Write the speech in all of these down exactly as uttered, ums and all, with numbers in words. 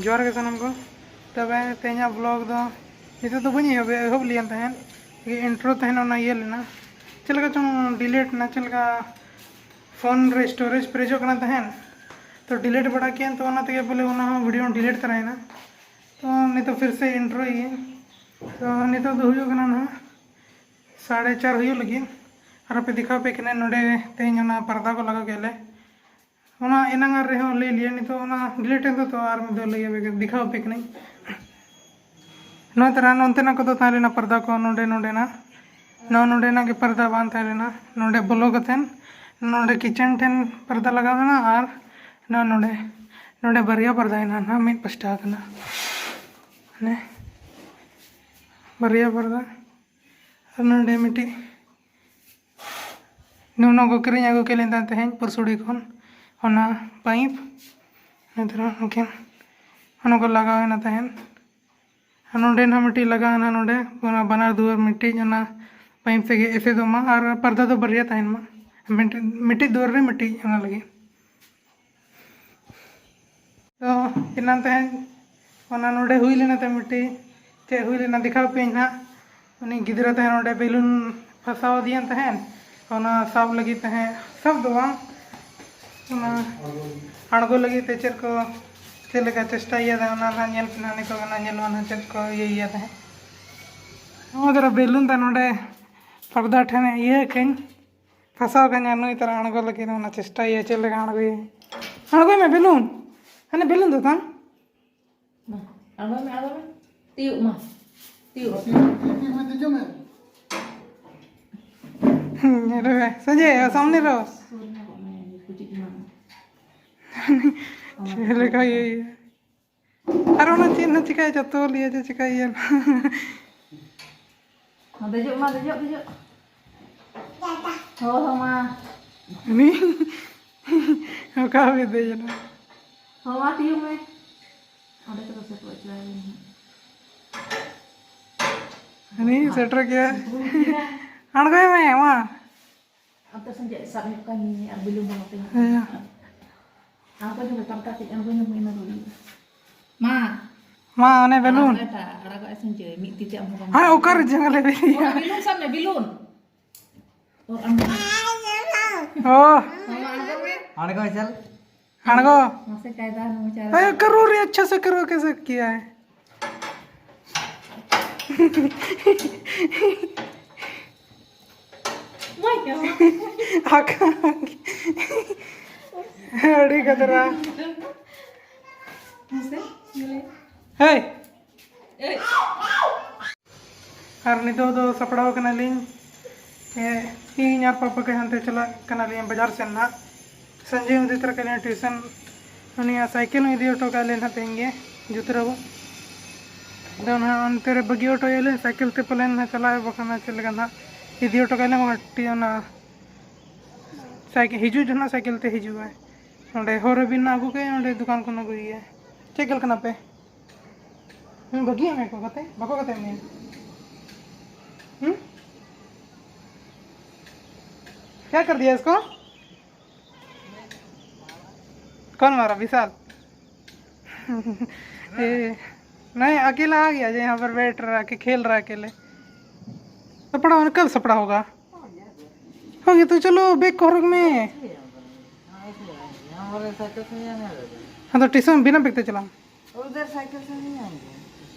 ᱡᱚᱦᱟᱨ ᱜᱮ ᱥᱟᱱᱟᱢ ᱠᱚ᱾ ᱛᱚᱵᱮ ᱛᱮᱦᱮᱧᱟᱜ ᱵᱞᱚᱜ ᱫᱚ ᱱᱤᱛᱚᱜ ᱫᱚ ᱵᱟᱹᱧ ᱮᱦᱚᱵᱮᱜᱼᱟ, ᱮᱦᱚᱵ ᱞᱮᱭᱟ ᱛᱟᱦᱮᱸᱫ᱾ ᱤᱱᱴᱨᱳ ᱛᱟᱦᱮᱸᱱ ᱚᱱᱟ ᱤᱭᱟᱹ ᱞᱮᱱᱟ, ᱪᱮᱫ ᱞᱮᱠᱟ ᱪᱚᱝ ᱰᱤᱞᱤᱴ ᱮᱱᱟ, ᱪᱮᱫ ᱞᱮᱠᱟ ᱯᱷᱳᱱ ᱨᱮ ᱥᱴᱳᱨᱮᱡᱽ ᱯᱮᱨᱮᱡᱚᱜ ᱠᱟᱱᱟ ᱛᱟᱦᱮᱸᱫ, ᱛᱚ ᱰᱤᱞᱤᱴ ᱵᱟᱲᱟ ᱠᱮᱫᱟᱹᱧ, ᱛᱚ ᱚᱱᱟ ᱛᱮᱜᱮ ᱵᱚᱞᱮ ᱚᱱᱟ ᱦᱚᱸ ᱵᱷᱤᱰᱤᱭᱳ ᱰᱤᱞᱤᱴ ᱛᱟᱨᱟᱭᱮᱱᱟ᱾ ᱛᱚ ᱱᱤᱛᱚᱜ ᱯᱷᱤᱨ ᱥᱮ ᱤᱱᱴᱨᱳᱭᱮᱫᱟᱹᱧ᱾ ᱛᱚ ᱱᱤᱛᱚᱜ ᱫᱚ ᱦᱩᱭᱩᱜ ᱠᱟᱱᱟ ᱱᱟᱦᱟᱜ ᱥᱟᱲᱮ ᱪᱟᱨ ᱦᱩᱭᱩᱜ ᱞᱟᱹᱜᱤᱫ᱾ ᱟᱨ ᱟᱯᱮ ᱫᱮᱠᱷᱟᱣ ᱯᱮ ᱠᱟᱱᱟ ᱱᱚᱰᱮ ᱛᱮᱦᱮᱧ ᱚᱱᱟ ᱯᱟᱨᱫᱟ ᱠᱚ ᱞᱟᱜᱟᱣ ᱠᱮᱫ ᱞᱮ᱾ ᱚᱱᱟ ᱮᱱᱟᱝ ᱟᱨ ᱨᱮᱦᱚᱸ ᱞᱟᱹᱭ ᱞᱮᱭᱟ, ᱱᱤᱛᱚᱜ ᱚᱱᱟ ᱰᱤᱞᱤᱴ ᱮᱱ ᱫᱚ, ᱛᱚ ᱟᱨ ᱢᱤᱫ ᱫᱷᱟᱣ ᱞᱟᱹᱭ ᱟᱯᱮ ᱠᱟᱱᱟ, ᱫᱮᱠᱷᱟᱣ ᱟᱯᱮ ᱠᱟᱹᱱᱟᱹᱧ᱾ ᱱᱚᱣᱟ ᱛᱟᱨᱟ ᱱᱚᱱᱛᱮᱱᱟᱜ ᱠᱚᱫᱚ ᱛᱟᱦᱮᱸ ᱞᱮᱱᱟ ᱯᱟᱨᱫᱟ ᱠᱚ, ᱱᱚᱰᱮ ᱱᱚᱰᱮᱱᱟᱜ, ᱱᱚᱣᱟ ᱱᱚᱰᱮᱱᱟᱜ ᱜᱮ ᱯᱟᱨᱫᱟ ᱵᱟᱝ ᱛᱟᱦᱮᱸ ᱞᱮᱱᱟ᱾ ᱱᱚᱰᱮ ᱵᱚᱞᱚ ᱠᱟᱛᱮᱱ ᱱᱚᱰᱮ ᱠᱤᱪᱮᱱ ᱴᱷᱮᱱ ᱯᱟᱨᱫᱟ ᱞᱟᱜᱟᱣ ᱮᱱᱟ, ᱟᱨ ᱱᱚᱣᱟ ᱱᱚᱰᱮ, ᱱᱚᱰᱮ ᱵᱟᱨᱭᱟ ᱯᱟᱨᱫᱟ ᱦᱮᱱᱟᱜᱼᱟ, ᱱᱟᱦᱟᱜ ᱢᱤᱫ ᱯᱟᱥᱴᱟ ᱠᱟᱱᱟ, ᱢᱟᱱᱮ ᱵᱟᱨᱭᱟ ᱯᱟᱨᱫᱟ᱾ ᱟᱨ ᱱᱚᱰᱮ ᱢᱤᱫᱴᱤᱡ ᱱᱩᱱᱩ ᱠᱚ ᱠᱤᱨᱤᱧ ᱟᱹᱜᱩ ᱠᱮᱫ ᱞᱤᱧ ᱛᱟᱦᱮᱸᱫ ᱛᱮᱦᱮᱧ ᱯᱩᱨᱥᱩᱲᱤ ᱠᱷᱚᱱ, ᱚᱱᱟ ᱯᱟᱭᱤᱯ᱾ ᱱᱤᱛᱚᱜ ᱩᱱᱠᱤᱱ ᱚᱱᱟ ᱠᱚ ᱞᱟᱜᱟᱣ ᱮᱱᱟ ᱛᱟᱦᱮᱸᱫ᱾ ᱟᱨ ᱱᱚᱰᱮ ᱱᱟᱦᱟᱜ ᱢᱤᱫᱴᱤᱡ ᱞᱟᱜᱟᱣ ᱮᱱᱟ, ᱱᱚᱰᱮ ᱚᱱᱟ ᱵᱟᱱᱟᱨ ᱫᱩᱣᱟᱹᱨ ᱢᱤᱫᱴᱤᱡ ᱚᱱᱟ ᱯᱟᱭᱤᱯ ᱛᱮᱜᱮ ᱮᱥᱮᱫᱚᱜ ᱢᱟ, ᱟᱨ ᱯᱟᱨᱫᱟ ᱫᱚ ᱵᱟᱨᱭᱟ ᱛᱟᱦᱮᱱ ᱢᱟ, ᱢᱤᱫᱴᱤᱡ, ᱢᱤᱫᱴᱤᱡ ᱫᱩᱣᱟᱹᱨ ᱨᱮ ᱢᱤᱫᱴᱤᱡ ᱚᱱᱟ ᱞᱟᱹᱜᱤᱫ᱾ ᱛᱚ ᱮᱱᱟᱱ ᱛᱟᱦᱮᱸᱫ ᱚᱱᱟ ᱱᱚᱰᱮ ᱦᱩᱭ ᱞᱮᱱᱟ ᱛᱟᱦᱮᱸᱫ ᱢᱤᱫᱴᱤᱡ, ᱪᱮᱫ ᱦᱩᱭ ᱞᱮᱱᱟ ᱫᱮᱠᱷᱟᱣ ᱯᱮᱭᱟᱹᱧ ᱱᱟᱦᱟᱜ᱾ ᱩᱱᱤ ᱜᱤᱫᱽᱨᱟᱹ ᱛᱟᱦᱮᱸᱫ ᱱᱚᱰᱮ ᱵᱮᱞᱩᱱ ᱯᱷᱟᱥᱟᱣ ᱟᱫᱮᱭᱟᱱ ᱛᱟᱦᱮᱸᱫ, ᱚᱱᱟ ᱥᱟᱵ ᱞᱟᱹᱜᱤᱫ ᱛᱟᱦᱮᱸᱫ, ᱥᱟᱵ ᱫᱚ ᱵᱟᱝ, ᱚᱱᱟ ᱟᱬᱜᱚ ᱞᱟᱹᱜᱤᱫ ᱛᱮ ᱪᱮᱫ ᱠᱚ, ᱪᱮᱫ ᱞᱮᱠᱟ ᱪᱮᱥᱴᱟᱭᱮᱫᱟ ᱚᱱᱟ ᱱᱟᱦᱟᱜ ᱧᱮᱞ ᱯᱮ ᱱᱟᱦᱟᱜ, ᱱᱤᱛᱚᱜ ᱚᱱᱟ ᱧᱮᱞᱚᱜᱼᱟ ᱱᱟᱦᱟᱜ ᱪᱮᱫ ᱠᱚ ᱤᱭᱟᱹᱭᱮᱫᱟ ᱛᱟᱦᱮᱸᱫ᱾ ᱱᱚᱣᱟ ᱫᱷᱟᱨᱟ ᱵᱮᱞᱩᱱ ᱫᱚ ᱱᱚᱰᱮ ᱯᱚᱨᱫᱟ ᱴᱷᱮᱱ ᱤᱭᱟᱹ ᱠᱟᱹᱧ ᱯᱷᱟᱥᱟᱣ ᱠᱟᱹᱧ, ᱟᱨ ᱱᱩᱭ ᱛᱟᱨᱟ ᱟᱬᱜᱚ ᱞᱟᱹᱜᱤᱫ ᱚᱱᱟ ᱪᱮᱥᱴᱟᱭᱮᱫᱟ, ᱪᱮᱫ ᱞᱮᱠᱟ ᱟᱬᱜᱚᱭᱟᱹᱧ, ᱟᱬᱜᱚᱭ ᱢᱮ ᱵᱮᱞᱩᱱ, ᱦᱟᱱᱮ ᱵᱮᱞᱩᱱ ᱫᱚ ᱛᱟᱢ᱾ ᱢᱟ, ᱟᱬᱜᱚᱭ ᱢᱮ, ᱟᱬᱜᱚᱭ ᱢᱮ᱾ ᱛᱤᱭᱩᱜ ᱢᱟ᱾ ᱛᱤᱭᱩᱜ᱾ ᱛᱤᱭᱩᱜ, ᱛᱤᱭᱩᱜ ᱢᱮ, ᱫᱮᱡᱚᱜ ᱢᱮ᱾ ᱧᱮᱞ ᱢᱮ, ᱥᱚᱧᱡᱚᱭ, ᱥᱟᱢᱱᱮ ᱨᱚ᱾ ᱥᱩᱨ ᱧᱚᱜᱚᱜ ᱢᱮ, ᱠᱩᱪᱤ ᱮᱢᱟᱱ᱾ ᱪᱮᱫ ᱞᱮᱠᱟ ᱤᱭᱟᱹᱭᱟ? ᱟᱨ ᱚᱱᱟ ᱪᱮᱫ ᱦᱚᱸ ᱪᱤᱠᱟᱹᱭᱟ, ᱡᱚᱛᱚ ᱞᱟᱹᱭᱟ ᱡᱮ ᱪᱤᱠᱟᱹᱭᱟ᱾ ᱢᱟ, ᱫᱮᱡᱚᱜ ᱢᱟ, ᱫᱮᱡᱚᱜ, ᱫᱮᱡᱚᱜ᱾ ᱦᱳ, ᱦᱳ, ᱢᱟ᱾ ᱩᱱᱤ ᱚᱠᱟ ᱨᱮ ᱫᱮᱡ ᱮᱱᱟ? ᱦᱳ, ᱢᱟ, ᱛᱤᱭᱩᱜ ᱢᱮ᱾ ᱚᱸᱰᱮ ᱠᱚᱫᱚ ᱥᱮᱴᱮᱨ ᱦᱚᱪᱚ ᱟᱭ ᱢᱮ ᱦᱟᱸᱜ᱾ ᱦᱟᱹᱱᱤ ᱥᱮᱴᱮᱨ ᱜᱮᱭᱟ᱾ ᱟᱬᱜᱚᱭ ᱢᱮ, ᱢᱟ᱾ ᱚᱱᱛᱮ ᱥᱮᱱ ᱪᱮᱫ ᱥᱟᱵ ᱧᱚᱜ ᱠᱟᱭ ᱢᱮ ᱟᱨ ᱵᱤᱞᱩᱱ ᱦᱚᱸ ᱱᱚᱛᱮ ᱧᱚᱜ ᱦᱮᱸ᱾ ᱠᱟᱭ ᱢᱮ᱾ ᱟᱬᱜᱚ ᱧᱚᱜ ᱢᱮ, ᱯᱟᱱᱛᱟ ᱠᱟᱹᱡ ᱟᱬᱜᱚ ᱧᱚᱜ ᱢᱮ, ᱤᱱᱟᱹ ᱨᱩᱣᱟᱹᱲ ᱦᱩᱭᱩᱜᱼᱟ᱾ ᱢᱟ, ᱢᱟ, ᱚᱱᱮ ᱵᱮᱞᱩᱱ᱾ ᱟᱲᱟᱜ ᱮᱴᱟᱜ, ᱟᱲᱟᱜ ᱟᱜ ᱥᱤᱧ ᱪᱮ, ᱢᱤᱫ ᱛᱤ ᱛᱮ ᱟᱢ ᱦᱚᱸ ᱵᱟᱢ ᱦᱮᱸ, ᱚᱠᱟᱨᱮ ᱡᱟᱸᱜᱟ ᱞᱮ ᱵᱮᱞᱮᱭᱟ? ᱚ, ᱵᱮᱞᱩᱱ ᱥᱟᱵ ᱢᱮ, ᱵᱮᱞᱩᱱ᱾ ᱚ, ᱟᱢ ᱫᱚ᱾ ᱚ᱾ ᱢᱟ, ᱟᱬᱜᱚ ᱢᱮ᱾ ᱟᱬᱜᱚ ᱪᱟᱞ᱾ ᱟᱬᱜᱚ। ᱢᱟᱥᱮ ᱠᱟᱭᱫᱟ ᱢᱚᱪᱟ ᱨᱮ। अरे करो रे, अच्छा से करो, कैसे किया है? ᱵᱟᱭ ᱜᱟᱱᱚᱜᱼᱟ। ᱟᱠᱟ-, ᱟᱹᱰᱤ ᱜᱟᱫᱨᱟ। ᱢᱟᱥᱮ ᱧᱮᱞᱮ। ᱦᱮᱭ। ᱮᱭ। ᱟᱨ ᱱᱤᱛᱚᱜ ᱫᱚ ᱥᱟᱯᱲᱟᱣ ᱠᱟᱱᱟᱞᱤᱧ, ᱮ, ᱤᱧ ᱟᱨ ᱯᱟᱯᱟ ᱜᱮ ᱦᱟᱱᱛᱮ ᱪᱟᱞᱟᱜ ᱠᱟᱱᱟᱞᱤᱧ ᱵᱟᱡᱟᱨ ᱥᱮᱱ ᱱᱟᱦᱟᱜ᱾ ᱥᱚᱧᱡᱚᱭ ᱤᱫᱤ ᱛᱚᱨᱟ ᱠᱟᱞᱤᱧᱟ ᱴᱤᱭᱩᱥᱚᱱ, ᱩᱱᱤᱭᱟᱜ ᱥᱟᱭᱠᱮᱞ ᱦᱚᱸ ᱤᱫᱤ ᱦᱚᱴᱚ ᱠᱟᱜ ᱞᱮ ᱱᱟᱦᱟᱜ ᱛᱮᱦᱮᱧ ᱜᱮ ᱡᱩᱛᱨᱟᱹᱣ᱾ ᱟᱫᱚ ᱱᱟᱦᱟᱜ ᱚᱱᱛᱮ ᱨᱮ ᱵᱟᱹᱜᱤ ᱦᱚᱴᱚᱭᱟᱞᱤᱧ, ᱥᱟᱭᱠᱮᱞ ᱛᱮ ᱯᱟᱞᱮᱱ ᱱᱟᱦᱟᱜ ᱪᱟᱞᱟᱜᱼᱟ, ᱵᱟᱠᱷᱟᱱ ᱪᱮᱫ ᱞᱮᱠᱟ ᱱᱟᱦᱟᱜ ᱤᱫᱤ ᱦᱚᱴᱚ ᱠᱟᱜ ᱞᱮ ᱠᱟᱹᱴᱤᱡ ᱚᱱᱟ ᱥᱟᱭᱠᱮᱞ ᱦᱤᱡᱩᱜ ᱡᱚᱦᱚᱜ ᱥᱟᱭᱠᱮᱞ ᱛᱮ ᱦᱤᱡᱩᱜᱼᱟᱭ, ᱚᱸᱰᱮ ᱦᱚᱨ ᱨᱮᱵᱤᱱ ᱟᱹᱜᱩ ᱠᱟᱭᱟ, ᱚᱸᱰᱮ ᱫᱚᱠᱟᱱ ᱠᱷᱚᱱ ᱟᱹᱜᱩᱭᱮᱭᱟ᱾ ᱪᱮᱫ ᱜᱮᱞ ᱠᱟᱱᱟ ᱯᱮ? ᱦᱩᱸ, ᱵᱟᱹᱜᱤᱭᱟᱜ ᱢᱮ ᱠᱚ ᱜᱟᱛᱮ, ᱵᱟᱠᱚ ᱜᱟᱛᱮᱜ ᱢᱮᱭᱟ᱾ ᱦᱩᱸ? क्या कर दिया इसको? कौन मारा? विशाल? ए, नहीं, अकेला आ गया जो यहाँ पर बैठ रहा, कि खेल रहा अकेले। सपड़ा होने, कब सपड़ा होगा? हो गया तो चलो, बैग को रख में। हाँ, तो ट्यूशन बिना बैग तो चला। उधर साइकिल से नहीं आएंगे।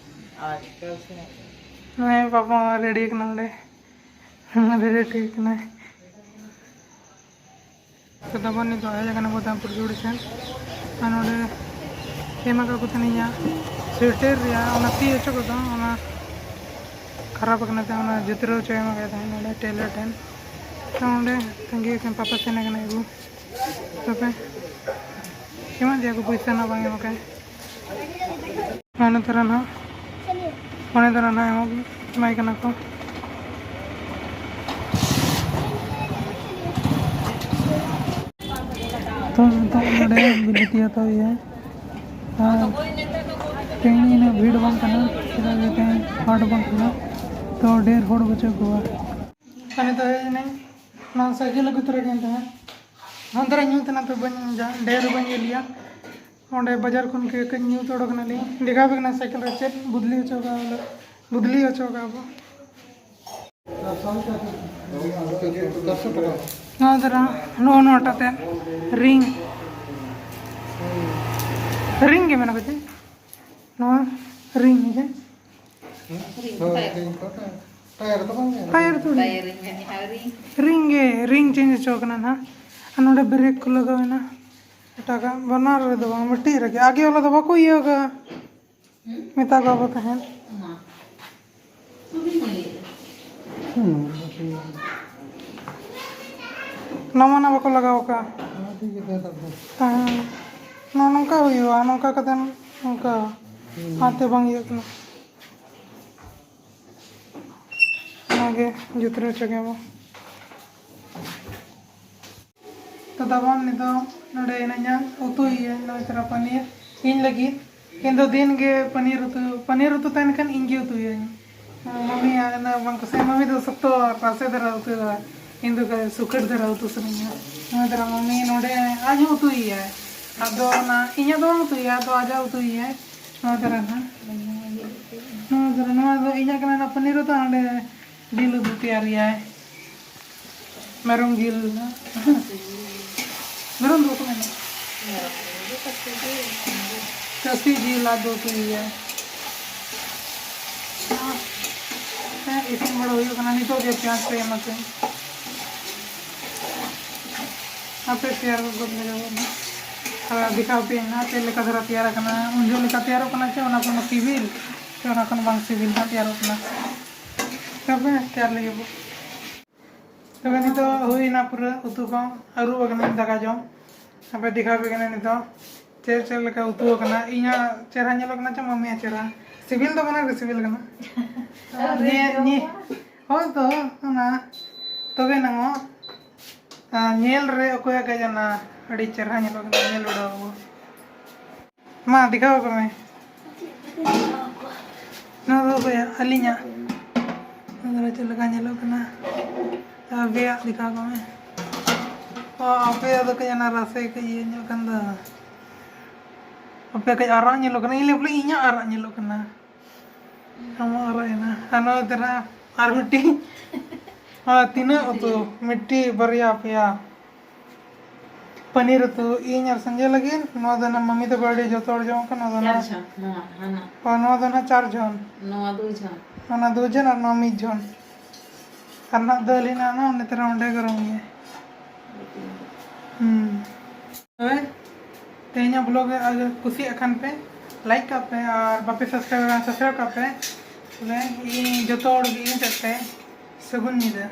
आज कल से आएंगे। नहीं, पापा रेडी करना ले। रेडी करना है। ᱛᱚ ᱛᱟᱵᱚᱱ ᱱᱤᱛᱚᱜ ᱦᱮᱡ ᱟᱠᱟᱱᱟ ᱵᱚ ᱫᱟᱢᱯᱩᱨ ᱡᱩᱲ ᱥᱮᱱ᱾ ᱟᱨ ᱱᱚᱰᱮ ᱮᱢ ᱟᱠᱟᱫ ᱠᱚ ᱛᱟᱦᱮᱱᱟ ᱤᱧᱟᱹᱜ ᱥᱩᱭᱮᱴᱟᱨ ᱨᱮᱭᱟᱜ ᱚᱱᱟ ᱛᱤ ᱚᱪᱚᱜ ᱠᱚᱫᱚ, ᱚᱱᱟ ᱠᱷᱟᱨᱟᱯ ᱟᱠᱟᱱᱟ, ᱛᱮ ᱚᱱᱟ ᱡᱩᱛᱨᱟᱹᱣ ᱦᱚᱪᱚ ᱮᱢ ᱟᱠᱟᱫ ᱛᱟᱦᱮᱱ ᱱᱚᱰᱮ ᱴᱮᱞᱟᱨ ᱴᱷᱮᱱ᱾ ᱛᱚ ᱚᱸᱰᱮ ᱛᱟᱺᱜᱤ ᱟᱠᱟᱱ ᱯᱟᱯᱟ ᱥᱮᱱ ᱟᱠᱟᱱᱟ ᱟᱹᱜᱩ᱾ ᱛᱚᱵᱮ ᱮᱢᱟ ᱫᱮᱭᱟ ᱠᱚ ᱯᱚᱭᱥᱟ ᱨᱮᱱᱟᱜ ᱵᱟᱝ ᱮᱢ ᱟᱠᱟᱱ᱾ ᱢᱟᱱᱮ ᱛᱟᱨᱟ ᱱᱟᱦᱟᱜ, ᱢᱟᱱᱮ ᱛᱟᱨᱟ ᱱᱟᱦᱟᱜ ᱮᱢᱚᱜ, ᱮᱢᱟᱭ ᱠᱟᱱᱟ ᱠᱚ᱾ ᱛᱚ ᱱᱤᱛᱚᱜ ᱱᱚᱰᱮ ᱵᱤᱞᱟᱹᱛᱤ ᱦᱟᱛᱟᱣ ᱦᱩᱭᱩᱜᱼᱟ᱾ ᱟᱨ ᱛᱮᱦᱮᱧ ᱤᱱᱟᱹᱜ ᱵᱷᱤᱲ ᱵᱟᱝ ᱠᱟᱱᱟ, ᱪᱮᱫᱟᱜ ᱡᱮ ᱛᱮᱦᱮᱧ ᱦᱟᱴ ᱵᱟᱝ ᱠᱟᱱᱟ, ᱛᱚ ᱰᱷᱮᱨ ᱦᱚᱲ ᱵᱟᱹᱪᱩᱜ ᱠᱚᱣᱟ᱾ ᱟᱨ ᱱᱤᱛᱚᱜ ᱦᱮᱡ ᱮᱱᱟᱹᱧ, ᱚᱱᱟ ᱥᱟᱭᱠᱮᱞ ᱟᱹᱜᱩ ᱛᱚᱨᱟ ᱠᱟᱱ ᱛᱟᱦᱮᱸᱫ, ᱦᱟᱱᱛᱮ ᱨᱮ ᱧᱩᱛ ᱮᱱᱟ, ᱛᱚ ᱵᱟᱹᱧ ᱡᱟ-, ᱰᱷᱮᱨ ᱵᱟᱹᱧ ᱤᱭᱟᱹ ᱞᱮᱭᱟ᱾ ᱚᱸᱰᱮ ᱵᱟᱡᱟᱨ ᱠᱷᱚᱱ ᱜᱮ ᱠᱟᱹᱡ ᱧᱩ ᱛᱚᱲᱚ ᱠᱟᱱᱟᱞᱤᱧ᱾ ᱫᱮᱠᱷᱟᱣ ᱟᱯᱮ ᱠᱟᱱᱟ ᱥᱟᱭᱠᱮᱞ ᱨᱮ ᱪᱮᱫ ᱵᱚᱫᱞᱤ ᱦᱚᱪᱚ ᱠᱟᱜᱼᱟ ᱵᱚᱞᱮ, ᱵᱚᱫᱞᱤ ᱦᱚᱪᱚ ᱠᱟᱜᱼᱟ ᱵᱚ᱾ ᱱᱚᱣᱟ ᱫᱷᱟᱨᱟ ᱱᱚᱜᱼᱚ ᱱᱚᱣᱟᱴᱟᱜ ᱛᱮ ᱨᱤᱝ, ᱨᱤᱝ ᱜᱮ ᱢᱮᱱᱟᱜ ᱠᱚ ᱪᱮ? ᱱᱚᱣᱟ ᱨᱤᱝ ᱜᱮ᱾ ᱦᱳᱭ, ᱨᱤᱝ ᱠᱚ, ᱴᱟᱭᱟᱨ ᱫᱚ ᱵᱟᱝ ᱠᱟᱱᱟ᱾ ᱴᱟᱭᱟᱨ ᱛᱷᱚᱲᱤ᱾ ᱴᱟᱭᱟᱨ ᱨᱤᱝ ᱢᱮᱱ ᱡᱟᱦᱟᱸ ᱨᱤᱝ᱾ ᱨᱤᱝ ᱜᱮ, ᱨᱤᱝ ᱪᱮᱧᱡᱽ ᱦᱚᱪᱚ ᱠᱟᱱᱟ ᱱᱟᱦᱟᱜ᱾ ᱟᱨ ᱱᱚᱰᱮ ᱵᱨᱮᱠ ᱠᱚ ᱞᱟᱜᱟᱣ ᱮᱱᱟ᱾ ᱮᱴᱟᱜᱟᱜ ᱵᱟᱱᱟᱨ ᱨᱮᱫᱚ ᱵᱟᱝ, ᱢᱤᱫᱴᱤᱡ ᱨᱮᱜᱮ᱾ ᱟᱜᱮ ᱣᱟᱞᱟ ᱫᱚ ᱵᱟᱠᱚ ᱤᱭᱟᱹ ᱠᱟᱜᱼᱟ᱾ ᱦᱩᱸ? ᱢᱮᱛᱟ ᱠᱚᱣᱟ ᱵᱚ ᱛᱟᱦᱮᱸᱫ᱾ ᱚᱱᱟ᱾ ᱥᱩᱫᱷᱩ ᱧᱮᱞ᱾ ᱦᱩᱸ, ᱵᱟᱠᱚ ᱤᱭᱟᱹ ᱠᱟᱜᱼᱟ᱾ ᱱᱟᱣᱟ ᱱᱟᱣᱟ ᱵᱟᱠᱚ ᱞᱟᱜᱟᱣ ᱠᱟᱜᱼᱟ᱾ ᱦᱮᱸ, ᱴᱷᱤᱠ ᱜᱮᱭᱟ, ᱛᱟᱦᱞᱮ᱾ ᱛᱟᱦᱮᱸ᱾ ᱱᱚᱜᱼᱚ ᱱᱚᱝᱠᱟ ᱦᱩᱭᱩᱜᱼᱟ, ᱱᱚᱝᱠᱟ ᱠᱟᱛᱮ ᱱᱚᱝᱠᱟ᱾ ᱦᱩᱸ᱾ ᱦᱟᱛᱮ ᱵᱟᱝ ᱤᱭᱟᱹᱜ ᱠᱟᱱᱟ᱾ ᱚᱱᱟᱜᱮ ᱡᱩᱛᱨᱟᱹᱣ ᱦᱚᱪᱚ ᱜᱮᱭᱟ ᱵᱚ᱾ ᱛᱚ ᱛᱟᱵᱚᱱ ᱱᱤᱛᱚᱜ ᱱᱚᱰᱮ ᱦᱮᱱᱟᱹᱧᱟ, ᱩᱛᱩᱭᱮᱭᱟᱹᱧ ᱱᱚᱜᱼᱚᱭ ᱛᱚᱨᱟ ᱯᱟᱱᱤᱨ ᱤᱧ ᱞᱟᱹᱜᱤᱫ᱾ ᱤᱧ ᱫᱚ ᱫᱤᱱ ᱜᱮ ᱯᱟᱱᱤᱨ ᱩᱛᱩ, ᱯᱟᱱᱤᱨ ᱩᱛᱩ ᱛᱟᱦᱮᱱ ᱠᱷᱟᱱ ᱤᱧ ᱜᱮ ᱩᱛᱩᱭᱟᱹᱧ᱾ ᱢᱟᱢᱤᱭᱟᱜ ᱚᱱᱟ ᱵᱟᱝ ᱠᱩᱥᱤᱭᱟᱜᱼᱟ, ᱢᱟᱢᱤ ᱫᱚ ᱥᱚᱠᱛᱚ ᱨᱟᱥᱮ ᱫᱷᱟᱨᱟ ᱩᱛᱩ ᱫᱚ, ᱤᱧ ᱫᱚ ᱥᱩᱠᱷᱟᱹᱴ ᱫᱷᱟᱨᱟ ᱩᱛᱩ ᱥᱟᱱᱟᱧᱟ᱾ ᱱᱚᱜᱼᱚᱭ ᱛᱚᱨᱟ ᱢᱟᱢᱤ ᱱᱚᱰᱮ ᱟᱡ ᱦᱚᱸ ᱩᱛᱩᱭᱮᱭᱟᱭ, ᱟᱫᱚ ᱚᱱᱟ ᱤᱧᱟᱹᱜ ᱫᱚ ᱵᱟᱝ ᱩᱛᱩᱭᱟ, ᱟᱫᱚ ᱟᱡᱟᱜ ᱩᱛᱩᱭᱮᱭᱟᱭ᱾ ᱱᱚᱣᱟ ᱫᱷᱟᱨᱟ ᱱᱟᱦᱟᱜ᱾ ᱱᱚᱣᱟ ᱫᱷᱟᱨᱟ, ᱱᱚᱣᱟ ᱫᱚ ᱤᱧᱟᱹᱜ ᱠᱟᱱᱟ, ᱱᱚᱣᱟ ᱯᱟᱱᱤᱨ ᱨᱮᱫᱚ ᱦᱟᱸᱰᱮ ᱡᱤᱞ ᱩᱛᱩ ᱛᱮᱭᱟᱨ ᱨᱮᱭᱟᱭ᱾ ᱢᱮᱨᱚᱢ ᱡᱤᱞ ᱱᱟᱦᱟᱜ᱾ ᱢᱮᱨᱚᱢ ᱫᱚ ᱵᱟᱠᱚ ᱢᱮᱱᱟ᱾ ᱠᱟᱹᱥᱤ ᱡᱤᱞ ᱟᱫᱚ ᱩᱛᱩᱭ ᱜᱮᱭᱟ᱾ ᱦᱮᱸ, ᱤᱥᱤᱱ ᱵᱟᱲᱟ ᱦᱩᱭᱩᱜ ᱠᱟᱱᱟ᱾ ᱱᱤᱛᱚᱜ ᱜᱮ ᱯᱮᱸᱭᱟᱡᱽ ᱠᱚ ᱮᱢ ᱟᱠᱟᱫ᱾ ᱟᱯᱮ ᱛᱮᱭᱟᱨ ᱜᱚᱫ ᱞᱟᱜᱟᱣ ᱵᱚᱱᱟ᱾ ᱟᱨ ᱫᱮᱠᱷᱟᱣ ᱯᱮ ᱱᱟᱦᱟᱜ ᱪᱮᱫ ᱞᱮᱠᱟ ᱫᱷᱟᱨᱟ ᱛᱮᱭᱟᱨ ᱟᱠᱟᱱᱟ, ᱩᱱ ᱡᱚᱦᱚᱜ ᱞᱮᱠᱟ ᱛᱮᱭᱟᱨᱚᱜ ᱠᱟᱱᱟ ᱪᱮ ᱚᱱᱟ ᱠᱷᱚᱱ ᱥᱤᱵᱤᱞ, ᱪᱮ ᱚᱱᱟ ᱠᱷᱚᱱ ᱵᱟᱝ ᱥᱤᱵᱤᱞ ᱱᱟᱦᱟᱜ ᱛᱮᱭᱟᱨᱚᱜ ᱠᱟᱱᱟ᱾ ᱛᱚᱵᱮ ᱛᱮᱭᱟᱨ ᱞᱟᱹᱜᱤᱫ ᱵᱚ᱾ ᱛᱚᱵᱮ ᱱᱤᱛᱚᱜ ᱦᱩᱭᱱᱟ ᱯᱩᱨᱟᱹ ᱩᱛᱩ ᱠᱚ, ᱟᱹᱨᱩᱵ ᱟᱠᱟᱱᱟᱹᱧ ᱫᱟᱠᱟ ᱡᱚᱢ᱾ ᱟᱯᱮ ᱫᱮᱠᱷᱟᱣ ᱯᱮ ᱠᱟᱱᱟ ᱱᱤᱛᱚᱜ ᱪᱮᱫ ᱪᱮᱫ ᱞᱮᱠᱟ ᱩᱛᱩ ᱟᱠᱟᱱᱟ, ᱤᱧᱟᱹᱜ ᱪᱮᱦᱨᱟ ᱧᱮᱞᱚᱜ ᱠᱟᱱᱟ ᱪᱮ ᱢᱟᱢᱤᱭᱟᱜ ᱪᱮᱦᱨᱟ? ᱥᱤᱵᱤᱞ ᱫᱚ ᱵᱟᱱᱟᱨ ᱜᱮ ᱥᱤᱵᱤᱞ ᱠᱟᱱᱟ᱾ ᱟᱨ ᱧᱮ-, ᱧᱮ-, ᱦᱳᱭ ᱛᱚ, ᱚᱱᱟ ᱛᱚᱵᱮ ᱱᱟᱝ ᱟᱨ ᱧᱮᱞ ᱨᱮ ᱚᱠᱚᱭᱟᱜ ᱠᱟᱡ ᱚᱱᱟ ᱟᱹᱰᱤ ᱪᱮᱦᱨᱟ ᱧᱮᱞᱚᱜ ᱠᱟᱱᱟ, ᱧᱮᱞ ᱵᱤᱰᱟᱹᱣ ᱟᱵᱚ᱾ ᱢᱟ, ᱫᱮᱠᱷᱟᱣ ᱟᱠᱚ ᱢᱮ᱾ ᱱᱚᱣᱟ ᱫᱚ ᱚᱠᱚᱭᱟᱜ? ᱟᱹᱞᱤᱧᱟᱜ᱾ ᱱᱚᱣᱟ ᱫᱚ ᱪᱮᱫ ᱞᱮᱠᱟ ᱧᱮᱞᱚᱜ ᱠᱟᱱᱟ? ᱟᱯᱮᱭᱟᱜ ᱫᱮᱠᱷᱟᱣ ᱟᱠᱚ ᱢᱮ᱾ ᱚ, ᱟᱯᱮᱭᱟᱜ ᱫᱚ ᱠᱟᱹᱡ ᱚᱱᱟ ᱨᱟᱥᱮ ᱠᱟᱹᱡ ᱤᱭᱟᱹ ᱧᱚᱜ ᱠᱟᱱ ᱫᱚ᱾ ᱟᱯᱮ ᱠᱟᱹᱡ ᱟᱨᱟᱜ ᱧᱮᱞᱚᱜ ᱠᱟᱱᱟ, ᱤᱧ ᱞᱟᱹᱭ ᱵᱚᱞᱮ ᱤᱧᱟᱹᱜ ᱟᱨᱟᱜ ᱧᱮᱞᱚᱜ ᱠᱟᱱᱟ᱾ ᱟᱢᱟᱜ ᱟᱨᱟᱜ ᱮᱱᱟ᱾ ᱟᱨ ᱱᱚᱣᱟ ᱛᱮᱨᱟ ᱟᱨ ᱢᱤᱫᱴᱤᱡ᱾ ᱦᱳᱭ, ᱛᱤᱱᱟᱹᱜ ᱩᱛᱩ? ᱢᱤᱫᱴᱤᱡ, ᱵᱟᱨᱭᱟ, ᱯᱮᱭᱟ᱾ ᱯᱟᱱᱤᱨ ᱩᱛᱩ ᱤᱧ ᱟᱨ ᱥᱚᱧᱡᱚᱭ ᱞᱟᱹᱜᱤᱫ᱾ ᱱᱚᱣᱟ ᱫᱚ ᱱᱟᱜ ᱢᱟᱢᱤ ᱛᱟᱠᱚ ᱟᱹᱰᱤ ᱡᱚᱛᱚ ᱦᱚᱲ ᱡᱚᱢ ᱠᱟᱱᱟ᱾ ᱱᱚᱣᱟ ᱫᱚ ᱪᱟᱨ ᱱᱟᱜ ᱡᱚᱱ, ᱱᱚᱣᱟ, ᱦᱟᱱᱟ᱾ ᱦᱳᱭ, ᱱᱚᱣᱟ ᱫᱚ ᱱᱟᱜ ᱪᱟᱨ ᱡᱚᱱ᱾ ᱱᱚᱣᱟ ᱫᱩ ᱡᱚᱱ᱾ ᱚᱱᱟ ᱫᱩ ᱡᱚᱱ ᱟᱨ ᱱᱚᱣᱟ ᱢᱤᱫ ᱡᱚᱱ᱾ ᱟᱨ ᱱᱟᱜ ᱫᱟᱹᱞ ᱦᱮᱱᱟᱜᱼᱟ, ᱩᱱᱤ ᱛᱚᱨᱟ ᱚᱸᱰᱮ ᱜᱚᱨᱚᱢ ᱜᱮᱭᱟ᱾ ᱦᱩᱸ᱾ ᱛᱚᱵᱮ ᱛᱮᱦᱮᱧᱟᱜ vlog ᱨᱮ ᱟᱜᱟᱨ ᱠᱩᱥᱤᱭᱟᱜ ᱠᱷᱟᱱ ᱯᱮ, like ᱠᱟᱜ ᱯᱮ, ᱟᱨ ᱵᱟᱯᱮ subscribe ᱠᱷᱟᱱ subscribe ᱠᱟᱜ ᱯᱮ᱾ ᱛᱚᱵᱮ ᱤᱧ ᱡᱚᱛᱚ ᱦᱚᱲ ᱜᱮ ᱤᱧ ᱥᱮᱫ ᱛᱮ ᱥᱟᱹᱜᱩᱱ ᱧᱤᱫᱟᱹ᱾